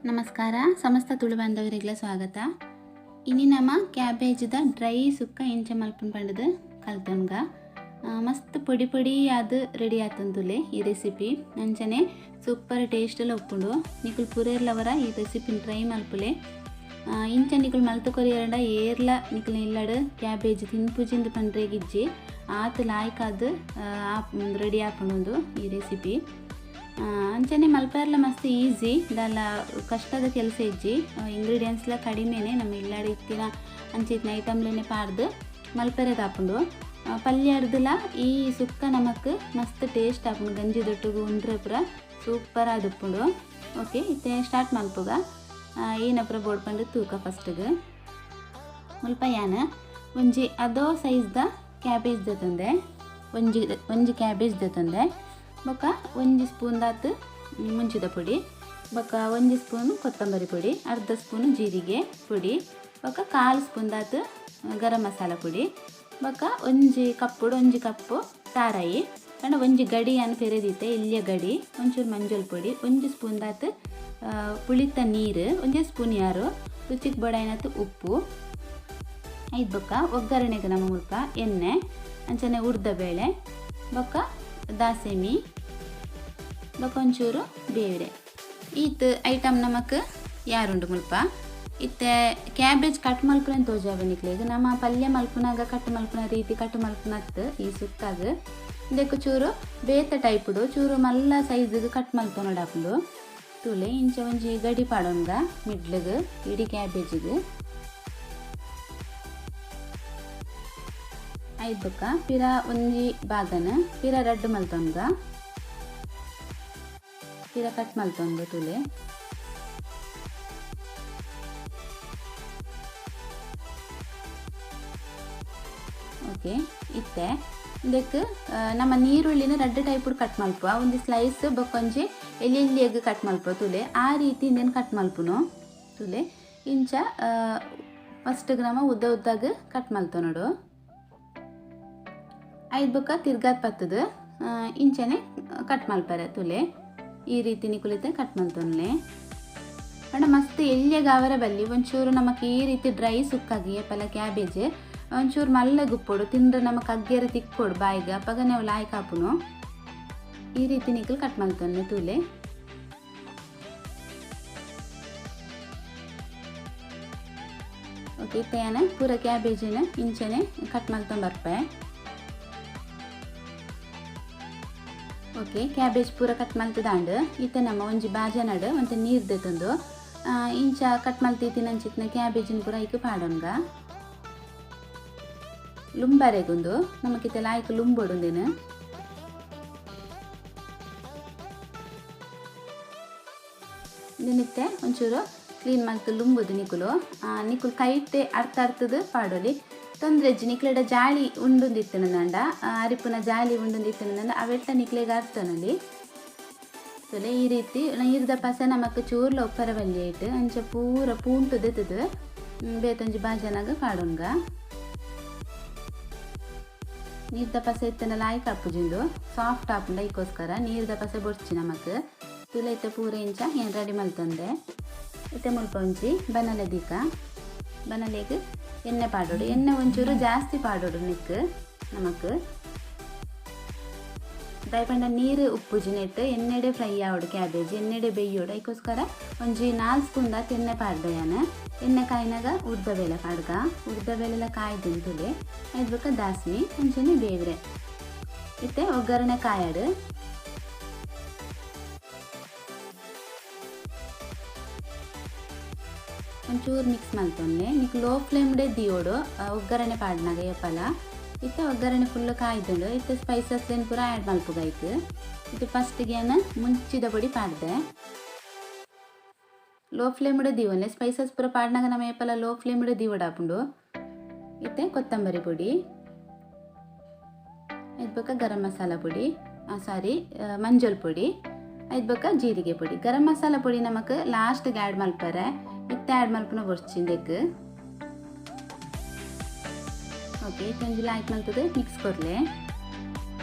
ನಮಸ್ಕಾರ ಸಮಸ್ತ ತುಳು ಬಾಂಧವರಿಗೆಲ್ಲ ಸ್ವಾಗತ. ಇನಿ ನಮ್ಮ ಕ್ಯಾಬೇಜ್ದ ಡ್ರೈ ಸುಕ್ಕ ಇಂಚ ಮಲ್ಪುನ ಪಂಡದು ಕಲ್ತೊನ್ಗ ಮಸ್ತ್ ಪೊಡಿ ಪೊಡಿ ಆದ್ ರೆಡಿ ಆತಂದುಲೆ ಈ ರೆಸಿಪಿ. ಅಂಚನೆ ಸೂಪರ್ ಟೇಸ್ಟ್ ಎಲ್ಲ ಉಪ್ಪುಂಡು. ನಿಕುಲ್ ಪುರೇರ್ಲವರ ಈ ರೆಸಿಪಿನ ಟ್ರೈ ಮಲ್ಪುಲೆ. ಇಂಚ ನಿಕುಲ್ ಮಲ್ತು ಕೊರಿಯರಂಡ ಏರ್ಲ ನಿಕುಲ್ ಇಲ್ಲಡು ಕ್ಯಾಬೇಜ್ ತಿನ್ಪುಜಿಂದು ಪಂಡ್ರೆಗಿಜ್ಜಿ ಆತ್ ಲಾಯ್ಕಾದ್ ರೆಡಿ ಆಪುಂಡು ಈ ರೆಸಿಪಿ. ಅಂಚನೆ ಮಲ್ಪೆರ್ಲ ಮಸ್ತ್ ಈಸಿ, ದಾಲ ಕಷ್ಟದ ಕೆಲಸ ಇಜ್ಜಿ. ಇಂಗ್ರೀಡಿಯೆಂಟ್ಸ್ಲ ಕಡಿಮೆನೆ, ನಮ್ಮ ಇಲ್ಲಡೆ ಇತ್ತಿನ ಅಂಚಿತ್ತಿನ ಐಟಮ್ಲೇನೆ ಪಾಡ್ದು ಮಲ್ಪೆರೆ ಆಪುಂಡು. ಪಲ್ಯ ಅರ್ದಲ ಈ ಸುಕ್ಕ ನಮಕ್ ಮಸ್ತ್ ಟೇಸ್ಟ್ ಆಪುಂಡು. ಗಂಜಿ ದೊಟ್ಟುಗು ಉಂಡ್ರೆ ಪೂರ ಸೂಪರ್ ಆದುಪ್ಪುಂಡು. ಓಕೆ, ಇತ್ತೆ ಸ್ಟಾರ್ಟ್ ಮಲ್ಪುಗ. ಏನಪುರ ಬೋಡ್ ಪಂಡು ತೂಕ ಫಸ್ಟ್ಗೆ ಮುಲ್ಪ ಯಾನ್ ಒಂಜಿ ಅದೋ ಸೈಜ್ದ ಕ್ಯಾಬೇಜ್ ತಂದೆ, ಒಂಜಿ ಒಂಜಿ ಕ್ಯಾಬೇಜ್ ತಂದೆ. ಬೊಕ್ಕ ಒಂಜಿ ಸ್ಪೂನ್ ದಾತ್ ಮುಂಚಿದ ಪುಡಿ, ಬೊಕ್ಕ ಒಂಜಿ ಸ್ಪೂನ್ ಕೊತ್ತಂಬರಿ ಪುಡಿ, ಅರ್ಧ ಸ್ಪೂನ್ ಜೀರಿಗೆ ಪುಡಿ, ಬೊಕ್ಕ ಕಾಲು ಸ್ಪೂನ್ ದಾತ್ ಗರಂ ಮಸಾಲ ಪುಡಿ, ಬೊಕ್ಕ ಒಂಜಿ ಕಪ್ಪುಡು ಒಂಜಿ ಕಪ್ಪು ತಾರಾಯಿ, ಪಂಡ ಒಂಜಿ ಗಡಿ ಅನ್ನು ಪೆರೆದಿತ್ತೆ ಇಲ್ಲಿಯ ಗಡಿ, ಒಂಚೂರು ಮಂಜಲ್ ಪುಡಿ, ಒಂಜಿ ಸ್ಪೂನ್ ದಾತ್ ಪುಳಿತ ನೀರು, ಒಂಜಿ ಸ್ಪೂನ್ ಯಾರು ರುಚಿಗೆ ಬಡಾಯಿನತ್ತು ಉಪ್ಪು. ಐದು ಬೊಕ್ಕ ಒಗ್ಗರಣೆಗೆ ನಮ್ಮ ಮುಲ್ಪ ಎಣ್ಣೆ, ಅಂಚನೆ ಉರ್ದ ಬೇಳೆ, ಬೊಕ್ಕ ದಾಸೆಮಿ, ಬೊಕ್ಕ ಒಂಚೂರು ಬೇವಿರೆ. ಈತ್ ಐಟಮ್ ನಮಕ್ ಯಾರುಂಡು ಮುಲ್ಪ. ಇತ್ತೆ ಕ್ಯಾಬೇಜ್ ಕಟ್ ಮಲ್ಪುನ ತೋಜಾವೆ ನಿಕ್ಲೆಗ್. ನಮ್ಮ ಪಲ್ಯ ಮಲ್ಪುನಾಗ ಕಟ್ ಮಲ್ಪುನ ರೀತಿ ಕಟ್ ಮಲ್ಪುನತ್ ಈ ಸುಕ್ಕಾಗ. ಇಂದಕ್ಕೆ ಚೂರು ಬೇತ ಟೈಪುಡು ಚೂರು ಮಲ್ಲ ಸೈಜ್ಗೆ ಕಟ್ ಮಲ್ಪೊನಡಾಪುಂಡು. ತೂಲೆ ಇಂಚ ಒಂಜಿ ಗಡಿ ಪಾಡೊನ್ಗ ಮಿಡ್ಲಗ್ ಇಡೀ ಕ್ಯಾಬೇಜಿಗೆ. ಐದು ಬೊಕ್ಕ ಪಿರ ಒಂಜಿ ಬಾಗನ ಪಿರ ರಡ್ಡು ಮಲ್ತೊನ್ಗ, ಪಿರ ಕಟ್ ಮಲ್ತೊನ್ಗ ತೂಲೆ. ಓಕೆ, ಇತ್ತೆ ಇದಕ್ಕೆ ನಮ್ಮ ನೀರುಳ್ಳಿನ ರಡ್ಡು ಟೈಪುಡು ಕಟ್ ಮಲ್ಪುವ. ಒಂಜಿ ಸ್ಲೈಸ್ ಬೊಕ್ಕ ಒಂಜಿ ಎಲ್ಲಿ ಎಲ್ಲಿಯಾಗ ಕಟ್ ಮಲ್ಪುವ ತೂಲೆ. ಆ ರೀತಿ ಇಂದೇನು ಕಟ್ ಮಲ್ಪುನು ತೂಲೆ. ಇಂಚ ಫಸ್ಟ್ ನಮ್ಮ ಉದ್ದ ಉದ್ದಾಗ ಕಟ್ ಮಲ್ತೊ ನೋಡು. ಐದು ಬೊಕ್ಕ ತಿರ್ಗಾತ್ ಪತ್ತದು ಇಂಚನೆ ಕಟ್ ಮಲ್ಪರೆ ತೂಲೆ. ಈ ರೀತಿ ನಿಕುಲಿತೆ ಕಟ್ ಮಲ್ತೊನ್ಲೆ. ಪಂಡ ಮಸ್ತ್ ಎಲ್ಲಿಯಾಗ ಬಲ್ಲಿ ಒಂಚೂರು ನಮಕ್ ಈ ರೀತಿ ಡ್ರೈ ಸುಕ್ಕಾಗಿ ಏಪಲ ಕ್ಯಾಬೇಜ್ ಒಂಚೂರು ಮಲ್ಲ ಗುಪ್ಪೊಡು ತಿಂದ್ರೆ ನಮಕ್ ಅಗ್ಗೆರ ತಿಕ್ಕೊಡು ಬಾಯಿಗೆ, ಅಪ್ಪಗ ನಾವು ಲಾಯ್ ಕಾಪುನು. ಈ ರೀತಿ ನಿಕುಲ್ ಕಟ್ ಮಲ್ತೊನ್ಲೆ ತೂಲೆ. ಓಕೆ, ಇತ್ತೆ ಪೂರ ಕ್ಯಾಬೇಜಿನ ಇಂಚನೆ ಕಟ್ ಮಲ್ತೊಂದು ಬರ್ಪೆ. ಓಕೆ, ಕ್ಯಾಬೇಜ್ ಪೂರ ಕಟ್ ಮಲ್ತದಾಂಡು. ಇತ್ತೆ ನಮ್ಮ ಒಂಜಿ ಬಾಜನಡು ಒಂತೆ ನೀರು ದೆತ್ತೊಂದು ಇಂಚ ಕಟ್ ಮಲ್ತಿತ್ತಿನ ಅಂಚಿತ್ತಿನ ಕ್ಯಾಬೇಜಿನ ಪೂರ ಐಕ್ ಪಾಡೊನ್ಗ. ಲುಂಬಾರೆಗುಂದು ನಮಕಿತ್ತೆ ಲಾಯ್ಕ್ ಲುಂಬೊಡುಂದೇನು. ನಿತ್ತೆ ಒಂಚೂರು ಕ್ಲೀನ್ ಮಲ್ತು ಲುಂಬುದು ನಿಕುಲು. ನಿಕುಲು ಕೈಟೆ ಅರ್ಥ ಅರ್ಥದ ಪಾಡೊಲಿ ತೊಂದರೆ ಇಜ್ಜಿ. ನಿಕ್ಲೆಡ ಜಾಳಿ ಉಂಡುಂದಿತ್ತನಂಡ ಅರಿಪುನ ಜಾಲಿ ಉಂಡುಂದಿತ್ತನಂಡ ಅವೆಟ್ಲ ನಿಕ್ಲೆಗ್ ಅರ್ಥನಲ್ಲಿ ತೊಲೆ. ಈ ರೀತಿ ನೀರ್ದ ಪಸೆ ನಮಕ್ ಚೂರ್ಲ ಒಪ್ಪರ ಬಲ್ಲಿ ಐಟ್ ಅಂಚ ಪೂರ ಪೂಂಟು ದೆತ್ತದು ಬೇತೊಂಜಿ ಬಾಜನಾಗ ಪಾಡೊನ್ಗ. ನೀರ್ದ ಪಸೆ ಇತ್ತನ ಲಾಯ್ಕ್ ಆಪುಜಿಂದು ಸಾಫ್ಟ್ ಆಪುಂಡ ಐಕೋಸ್ಕರ ನೀರ್ದ ಪಸೆ ಬೊಡ್ಚಿ ನಮಕ್ ತುಲೆ. ಇತ್ತೆ ಪೂರ ಇಂಚ ಏನು ರೆಡಿ ಮಲ್ತೊಂದೆ. ಇತ್ತೆ ಮುಲ್ಪ ಒಂಜಿ ಬನಲೆ ದೀಕ. ಬನಲೆಗ್ ಎಣ್ಣೆ ಪಾಡೋಡು. ಎಣ್ಣೆ ಒಂಚೂರು ಜಾಸ್ತಿ ಪಾಡೋಡು ನಿಕ್ ನಮಕ್. ದಯಪಂಡ ನೀರು ಉಪ್ಪುಜಿ ನೆಟ್ಟು ಎಣ್ಣೆಡೆ ಫ್ರೈ ಆವಡು ಕ್ಯಾಬೇಜ್ ಎಣ್ಣೆಡೆ ಬೇಯೋಡು. ಐಕೋಸ್ಕರ ಒಂಜಿ 4 ಸ್ಪೂನ್ ದಾತ್ ಎಣ್ಣೆ ಪಾಡ್ದೆ ಯಾನ್. ಎಣ್ಣೆ ಕಾಯಿನಾಗ ಉರ್ದ ಬೇಳೆ ಪಾಡ್ಗ. ಉರ್ದ ಬೇಳೆಲ್ಲ ಕಾಯ್ದಿನ ತುಲೆ. ಐದು ಬೊಕ್ಕ ದಾಸ್ಮಿ ಒಂಚೂರು ಬೇವ್ರೆ. ಇತ್ತೆ ಒಗ್ಗರಣೆ ಕಾಯಾಡು. ಒಂಚೂರು ಮಿಕ್ಸ್ ಮಲ್ತೊನ್ಲೆ. ನಿಕ್ ಲೋ ಫ್ಲೇಮ್ಡೆ ದಿಯೋಡು ಒಗ್ಗರಣೆ ಪಾಡ್ನಾಗ ಏಪಲ. ಇತ್ತೆ ಒಗ್ಗರಣೆ ಫುಲ್ ಕಾಯ್ದುಂಡು. ಇತ್ತೆ ಸ್ಪೈಸಸ್ ಏನು ಪೂರ ಆ್ಯಡ್ ಮಲ್ಪುಗ ಐಕ್. ಇದು ಫಸ್ಟ್ಗೆ ಏನು ಮುಂಚಿದ ಪೊಡಿ ಪಾಡ್ದೆ. ಲೋ ಫ್ಲೇಮ್ಡೆ ದಿವೊನ್ಲೆ. ಸ್ಪೈಸಸ್ ಪೂರ ಪಾಡ್ನಾಗ ನಮ್ಮ ಏಪಲ ಲೋ ಫ್ಲೇಮ್ಡೆ ದಿವಡಾಪುಂಡು. ಇತ್ತೆ ಕೊತ್ತಂಬರಿ ಪೊಡಿ, ಐದು ಬೊಕ್ಕ ಗರಂ ಮಸಾಲ ಪೊಡಿ, ಸಾರಿ ಮಂಜಲ್ ಪೊಡಿ, ಐದು ಬೊಕ್ಕ ಜೀರಿಗೆ ಪೊಡಿ. ಗರಂ ಮಸಾಲ ಪೊಡಿ ನಮಕ್ ಲಾಸ್ಟ್ಗೆ ಆ್ಯಡ್ ಮಲ್ಪರೆ. ಇತ್ತೆ ಆ್ಯಡ್ ಮಲ್ಪುನ ಬೊರ್ಚಿಂದೆಕ್. Okay, ಇತ್ತೊಂಜಿ ಲಾಯ್ಕ್ ಮಲ್ತದ mix ಕೊರ್ಲೆ.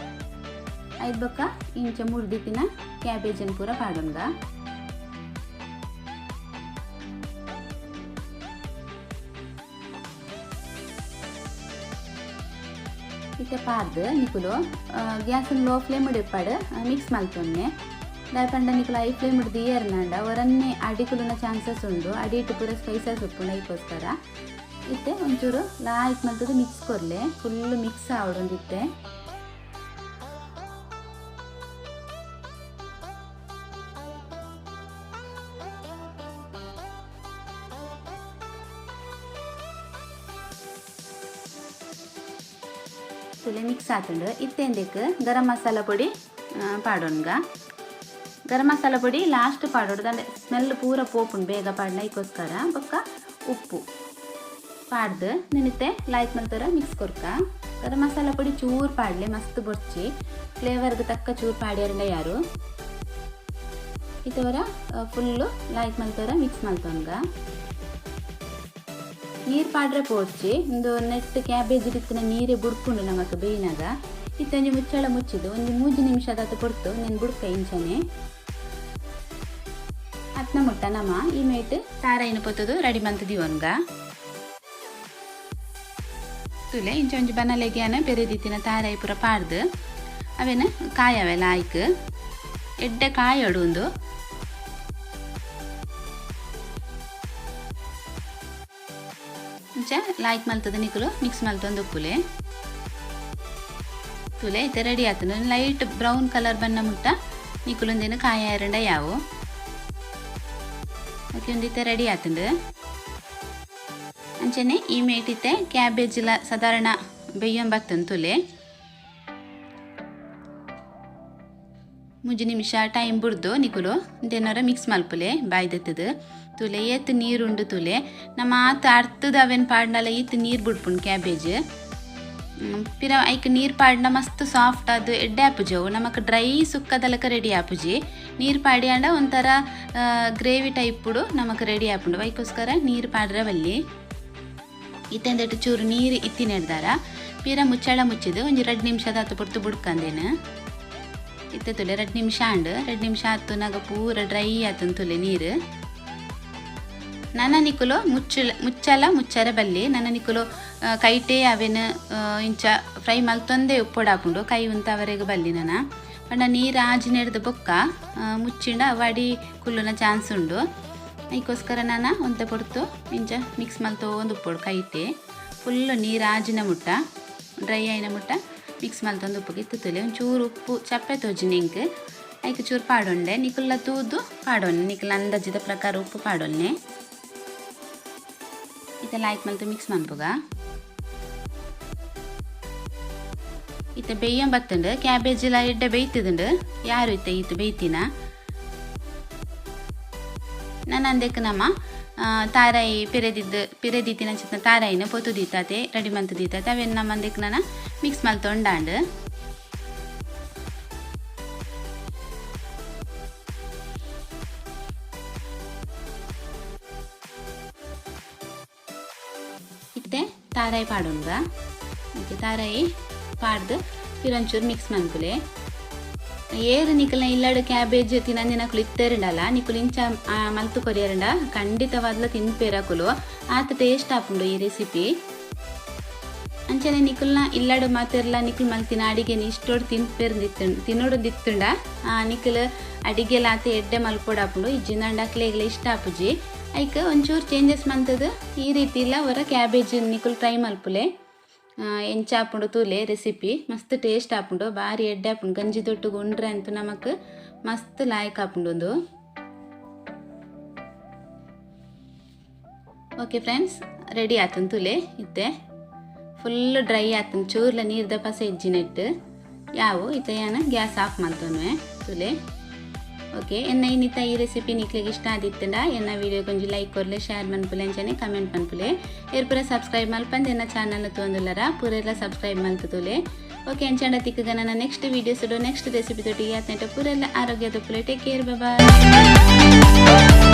ಐದು ಬೊಕ್ಕ ಇಂಚ ಮುರ್ದಿತ್ತಿನ ಕ್ಯಾಬೇಜನ್ ಪೂರ ಪಾಡೊನ್ಗ. ಇತ್ತೆ ಪಾಡ್ದು ನಿಕುಲು ಗ್ಯಾಸ್ ಲೋ ಫ್ಲೇಮ್ ಇಪ್ಪಾಡು ಮಿಕ್ಸ್ ಮಲ್ತೊನ್ನೆ. ದಾಯ ಪಂಡ ನಿಕುಲು I flame ದೀಯರ್ನಾಂಡ ಒರನ್ನೆ ಅಡಿಕುಲುನ ಚಾನ್ಸಸ್ ಉಂಡು, ಅಡಿಟ್ಟು ಪೂರ ಸ್ಪೈಸಸ್ ಉಪ್ಪುಂಡು. ಐಕೋಸ್ಕರ ಇತ್ತೆ ಒಂಚೂರು ಲಾಯ್ಕ್ ಮಲ್ತದು mix ಕೊರ್ಲೆ, full mix ಆವಡೊಂದಿತ್ತೆ. ತುಲೆ mix ಆತುಂಡು. ಇತ್ತೆಂದಕ್ಕೆ garam masala ಪೊಡಿ ಪಾಡೋಣ್ಗ. ಗರಂ ಮಸಾಲ ಪೊಡಿ ಲಾಸ್ಟ್ ಪಾಡೋಡು, ದಂಡೆ ಸ್ಮೆಲ್ ಪೂರ ಪೋಪುಂಡು ಬೇಗ ಪಾಡ್ನ. ಐಕೋಸ್ಕರ ಬೊಕ್ಕ ಉಪ್ಪು ಪಾಡ್ದು ನೆನಿತೆ ಲೈಕ್ ಮಲ್ತರ ಮಿಕ್ಸ್ ಕೊರ್ಕ. ಗರಂ ಮಸಾಲ ಪೊಡಿ ಚೂರು ಪಾಡ್ಲೆ, ಮಸ್ತ್ ಬೊರ್ಚಿ ಫ್ಲೇವರ್ಗೆ ತಕ್ಕ ಚೂರು ಪಾಡ್ಯಾರಂಡ ಯಾರು. ಇತ್ತವರ ಫುಲ್ಲು ಲೈಕ್ ಮಲ್ತರ ಮಿಕ್ಸ್ ಮಲ್ತೊನ್ಗ. ನೀರು ಪಾಡ್ರೆ ಪೋಡ್ಚಿ ಒಂದು ನೆಟ್ ಕ್ಯಾಬೇಜ್ ಇತ್ತಿನ ನೀರೇ ಬುಡ್ಪುಂಡು ನಮಕ್ ಬೇಯಿನಾಗ. ಇತ್ತೆ ಒಂಜಿ ಮುಚ್ಚಳ ಮುಚ್ಚಿದ್ದು ಒಂಜಿ ಮೂಜಿ ನಿಮಿಷದಾತ ಪೊರ್ತು ನೆನ್ ಬುಡ್ಕ ಇಂಚನೆ. ಅತ್ನ ಮುಟ್ಟ ನಮ್ಮ ಈ ಮೇಟ್ ತಾರೈನ ಪೊತ್ತದು ರೆಡಿ ಮಂತದಿವನ್ಗ. ತುಲೆ ಇಂಚ ಒಂಜಿ ಬನಲೆಗ್ಯಾನ ಪೆರೆದಿತ್ತಿನ ತಾರಾಯಿ ಪೂರ ಪಾಡ್ದು ಅವೇನ ಕಾಯವೆಲ್ಲ ಆಯ್ಕ್ ಎಡ್ಡೆ ಕಾಯೊಡು ಒಂದು. ಇಂಚ ಲಾಯ್ಕ್ ಮಲ್ತದ ನಿಕುಲು ಮಿಕ್ಸ್ ಮಲ್ತೊಂದು ಉಪ್ಪುಲೆ. ತುಲೆ ಇತ್ತೆ ರೆಡಿ ಆತುಂಡು. ಲೈಟ್ ಬ್ರೌನ್ ಕಲರ್ ಬಣ್ಣ ಮುಟ್ಟ ನಿಕುಲೊಂದೇನು ಕಾಯ ಎರಡ ಯಾವು. ಓಕೆ, ಒಂದಿತ್ತೆ ರೆಡಿ ಆತುಂಡು. ಅಂಚನೆ ಈ ಮೇಟಿತ್ತೆ ಕ್ಯಾಬೇಜ್ಲ ಸಾಧಾರಣ ಬೆಯ್ಯೊಂದು ಬತ್ತುಂಡು. ತುಲೆ ಮೂಜಿ ನಿಮಿಷ ಟೈಮ್ ಬುಡ್ದು ನಿಕುಲು ಇಂತೇನಾರ ಮಿಕ್ಸ್ ಮಲ್ಪುಲೆ ಬಾಯ್ದತ್ತದು. ತುಲೆ ಏತ್ ನೀರುಂಡು ತುಲೆ ನಮ್ಮ ಆತ ಅರ್ಥದ ಅವೇನು ಪಾಡ್ನಲ್ಲ ಈತ್ ನೀರು ಬುಡ್ಪುಂಡು ಕ್ಯಾಬೇಜ್. ಪಿರ ಐಕ್ ನೀರು ಪಾಡ್ನ ಮಸ್ತ್ ಸಾಫ್ಟ್ ಅದು ಎಡ್ಡೆ ಆಪುಜವು ನಮಕ್ ಡ್ರೈ ಸುಕ್ಕದಲಕ ರೆಡಿ ಆಪುಜಿ. ನೀರು ಪಾಡ್ಯಾಂಡ ಒಂಥರ ಗ್ರೇವಿ ಟೈಪುಡು ನಮಕ್ ರೆಡಿ ಆಪುಂಡು. ಐಕೋಸ್ಕರ ನೀರು ಪಾಡ್ರೆ ಬಲ್ಲಿ. ಇತ್ತೆಂದೆಟ್ಟು ಚೂರು ನೀರು ಇತ್ತಿನೆಡ್ದಾರ ಪಿರ ಮುಚ್ಚಳ ಮುಚ್ಚಿದು ಒಂಜಿ 2 ನಿಮಿಷದ ಆತು ಪೊರ್ತು ಬುಡ್ಕಂದೇನು. ಇತ್ತೆ ತುಲೆ 2 ನಿಮಿಷ ಆಂಡು. 2 ನಿಮಿಷ ಆತು ನಾಗ ಪೂರ ಡ್ರೈ ಆತುಂಡು ತುಲೆ ನೀರು. ನನ್ನ ನಿಕುಲು ಮುಚ್ಚಲ ಮುಚ್ಚರ ಬಲ್ಲಿ. ನನ್ನ ನಿಕುಲು ಕೈಟೇ ಅವೇನು ಇಂಚ ಫ್ರೈ ಮಲ್ತೊಂದೇ ಉಪ್ಪೊಡಾಪುಂಡು ಕೈ ಉಂತವರೆಗೆ ಬಲ್ಲಿ ನನ್ನ. ಪಂಡ ನೀರು ಆಜಿನೆಡ್ದು ಬೊಕ್ಕ ಮುಚ್ಚಿಂಡ ವಡಿ ಕುಲ್ಲುನ ಚಾನ್ಸ್ ಉಂಡು. ಐಕೋಸ್ಕರ ನಾನು ಒಂತೆ ಪೊರ್ತು ಇಂಚ ಮಿಕ್ಸ್ ಮಲ್ತೊಂದು ಉಪ್ಪೊಡು ಕೈಟೆ ಫುಲ್ಲು ನೀರು ಆಜಿನ ಮುಟ್ಟ ಡ್ರೈ ಆಯಿನ ಮುಟ್ಟ ಮಿಕ್ಸ್ ಮಲ್ತೊಂದು ಉಪ್ಪುಗೆ ಇತ್ತು ತುಲೆ. ಒಂಚೂರು ಉಪ್ಪು ಚಪ್ಪೆ ತೋಜಿನ ಇಂಕ್ ಐಕ್ ಚೂರು ಪಾಡೊಂಡೆ ನಿಕುಲ್ಲ ತೂದು ಪಾಡೊನ್ನೆ, ನಿಕುಲ ಅಂದಾಜಿದ ಪ್ರಕಾರ ಉಪ್ಪು ಪಾಡೊನ್ನೆ. ಇತ್ತೆ ಲಾಯ್ಕ್ ಮಲ್ತು ಮಿಕ್ಸ್ ಮನ್ಪುಗ. ಇತ್ತೆ ಬೇಯ್ಯಂ ಬತ್ತುಂಡು. ಕ್ಯಾಬೇಜ್ ಎಲ್ಲ ಎಡ್ಡೆ ಬೇಯ್ತದುಂಡು. ಯಾರು ಇತ್ತೆ ಈತು ಬೇಯ್ತಿನ ನಾನು ಅಂದಕ್ಕೆ ನಮ್ಮ ತಾರಾಯಿ ಪಿರೆದಿತ್ತಿನ ಚಿತ್ತ ತಾರಾಯಿನ ಪೊತ್ತು ದೀತಾತೆ ರೆಡಿ ಮಂತು ದೀತಾತೆ ಅವೇನು ನಮ್ಮ ಅಂದಕ್ಕೆ ನಾನು ಮಿಕ್ಸ್ ಮಲ್ತೊಂಡಾಂಡು. ಇತ್ತೆ ತಾರಾಯಿ ಪಾಡೊನ್ಗ. ಓಕೆ, ತಾರಾಯಿ ಪಾಡ್ದು ಪಿರೊಂಚೂರು ಮಿಕ್ಸ್ ಮನ್ಪುಲೆ. ಏರು ನಿಕಲ್ನ ಇಲ್ಲಡು ಕ್ಯಾಬೇಜ್ ತಿನ್ನಂದಿನಕುಲು ಇತ್ತೇರಿಂಡಲ್ಲ ನಿಕುಲು ಇಂಚ ಮಲ್ತು ಕೊರಿಯರಂಡ ಖಂಡಿತವಾದ್ಲ ತಿನ್ಪೇರಕುಲು ಆತ ಟೇಸ್ಟ್ ಆಪುಂಡು ಈ ರೆಸಿಪಿ. ಅಂಚನೆ ನಿಕುಲ್ನ ಇಲ್ಲಡು ಮಾತೆರ್ಲ ನಿಕುಲು ಮಲ್ತಿನ ಅಡಿಗೆನ ಇಷ್ಟೋಡು ತಿನ್ಪೇರ್ದಿತ್ತು ತಿನ್ನೋಡು ದಿತ್ತುಂಡ ನಿಕುಲು ಅಡಿಗೆಲ ಆತ ಎಡ್ಡೆ ಮಲ್ಪೊಡಾಪುಂಡು. ಇಜ್ಜಿಂದಂಡ ಅಕ್ಲೆಗ್ಲ ಇಷ್ಟ ಆಪುಜಿ. ಐಕ್ ಒಂಚೂರು ಚೇಂಜಸ್ ಮಂತದು ಈ ರೀತಿ ಇಲ್ಲ ಹೊರ ಕ್ಯಾಬೇಜ್ ನಿಕುಲು ಟ್ರೈ ಮಲ್ಪುಲೆ. ಎಂಚ ಆಪುಂಡು ತೂಲೆ ರೆಸಿಪಿ ಮಸ್ತ್ ಟೇಸ್ಟ್ ಆಪುಂಡು, ಬಾರಿ ಎಡ್ಡೆ ಆಪುಂಡು. ಗಂಜಿ ದೊಟ್ಟುಗು ಉಂಡ್ರೆ ಅಂತೂ ನಮಕ್ ಮಸ್ತ್ ಲಾಯ್ಕ್ ಆಪುಂಡು. ಓಕೆ ಫ್ರೆಂಡ್ಸ್, ರೆಡಿ ಆತುಂಡು ತೂಲೆ. ಇತ್ತೆ ಫುಲ್ ಡ್ರೈ ಆತುಂಡು, ಚೂರ್ಲ ನೀರ್ದ ಪಸೆ ಇಜ್ಜಿನೆಟ್ಟು ಯಾವು. ಇತ್ತೆ ಯಾನ ಗ್ಯಾಸ್ ಆಫ್ ಮಲ್ತೊನ್ವೆ ತೂಲೆ. ಓಕೆ, ಎನ್ನ ಇನ್ನಿತ ಈ ರೆಸಿಪಿ ನಿಕ್ಲೆಗ್ ಇಷ್ಟ ಆದಿತ್ತಂಡ ಎನ್ನ ವಿಡಿಯೋ ಕೊಂಜಿ ಲೈಕ್ ಕೊರ್ಲೆ, ಶೇರ್ ಮನ್ಪುಲೆ, ಅಂಚನೆ ಕಮೆಂಟ್ ಮನ್ಪುಲೆ. ಏರ್ ಪೂರ ಸಬ್ಸ್ಕ್ರೈಬ್ ಮಲ್ಪಂದು ಎನ್ನ ಚಾನಲ್ ತೋಂದುಲ್ಲರ ಪೂರೆಲ್ಲ ಸಬ್ಸ್ಕ್ರೈಬ್ ಮಲ್ತುಲೆ. ಓಕೆ, ಅಂಚಂಡ ತಿಕ್ಕಗ ನನ್ನ ನೆಕ್ಸ್ಟ್ ವೀಡಿಯೋಸ್ ನೆಕ್ಸ್ಟ್ ರೆಸಿಪಿ ತೊಟ್ಟಿಗೆ ಆತಂಟ ಪೂರೆಲ್ಲ ಆರೋಗ್ಯದ ಪುಲೆ. Take care, bye.